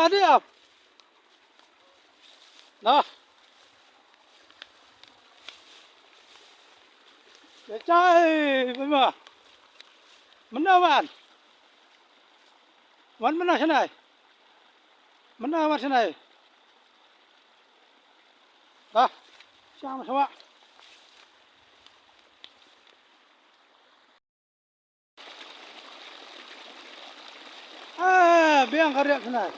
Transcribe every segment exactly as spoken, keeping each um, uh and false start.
Adi ap. Nah. Ya chai, bima. Mana wan? Wan mana sanai? Mana wan sanai? Dah. Siang sama. Ah, biang ka riak sanai.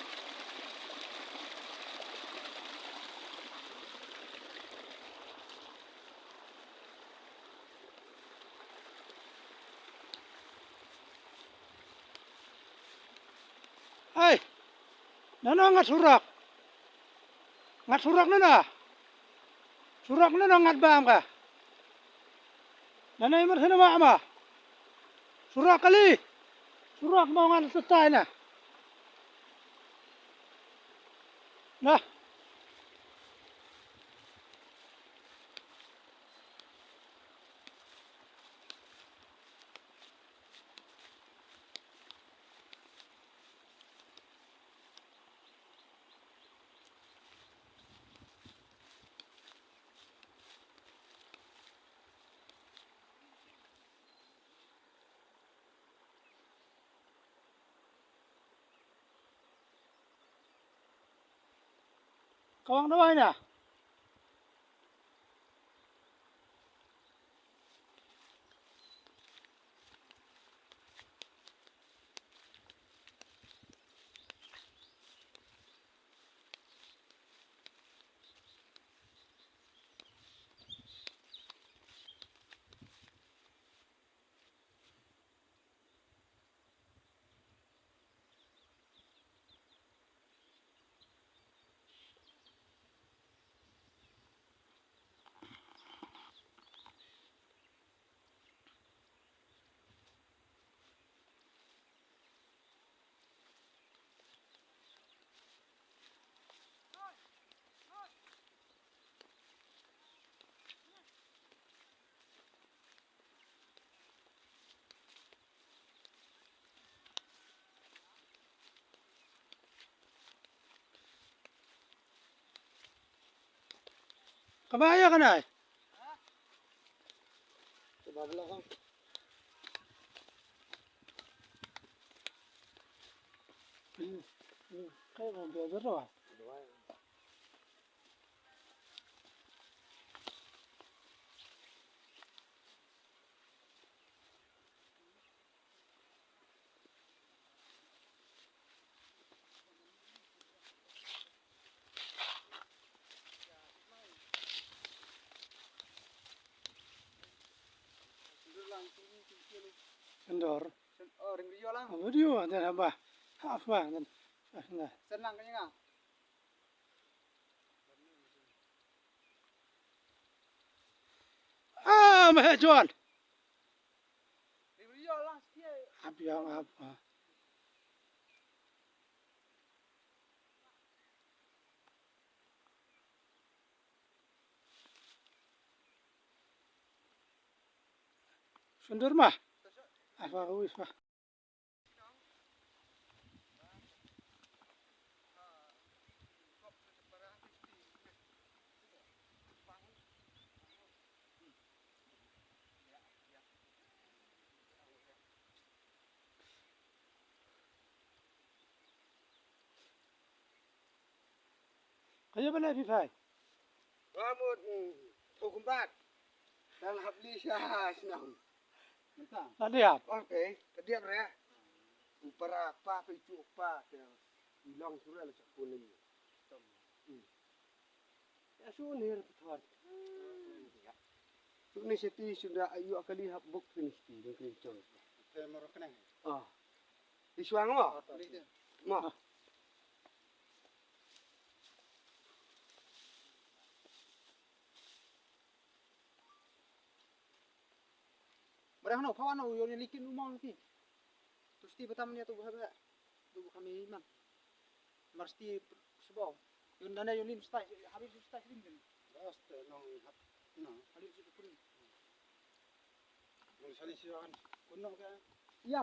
Ai, nana ngat surak. Ngat surak nana. Surak nana ngat bam ka. Nana imar sana ma ma. Surak kali. Surak mau ngat setai na. Nah. Kawang da wai na. Kaba ya kanai. Kendor. Sen, oh, ring rio lang. Video dan apa? Apa dan? Sen lang kanya. Ah, meh jual. Ring rio lang setia. Apa ya apa? Sundur mah. Apa wis mah. Kaya bala phi phai. Wa mut, mm, tho kumbat. Dang hap li sha shnong. Ade ap. Okay, ka diap re. U para pa pe chu pa te. I long sura la chakun ni. Hmm. Ya su ni re pathar. Su ni seti sunda ayu akali hap buk ni seti dong kini chon. Te moro kenang. Ah. Di suang mo? Mo. Barang no, pawan no, yo ni likin umang ti. Tu sti batam ni tu bah bah. Tu kami man. Mar sti sbo. Yun nana yun lim stai, habis stai lim lim. Bas te nong hap. No. Habis tu pun. Nong sani siwan. Kuno ka. Ya.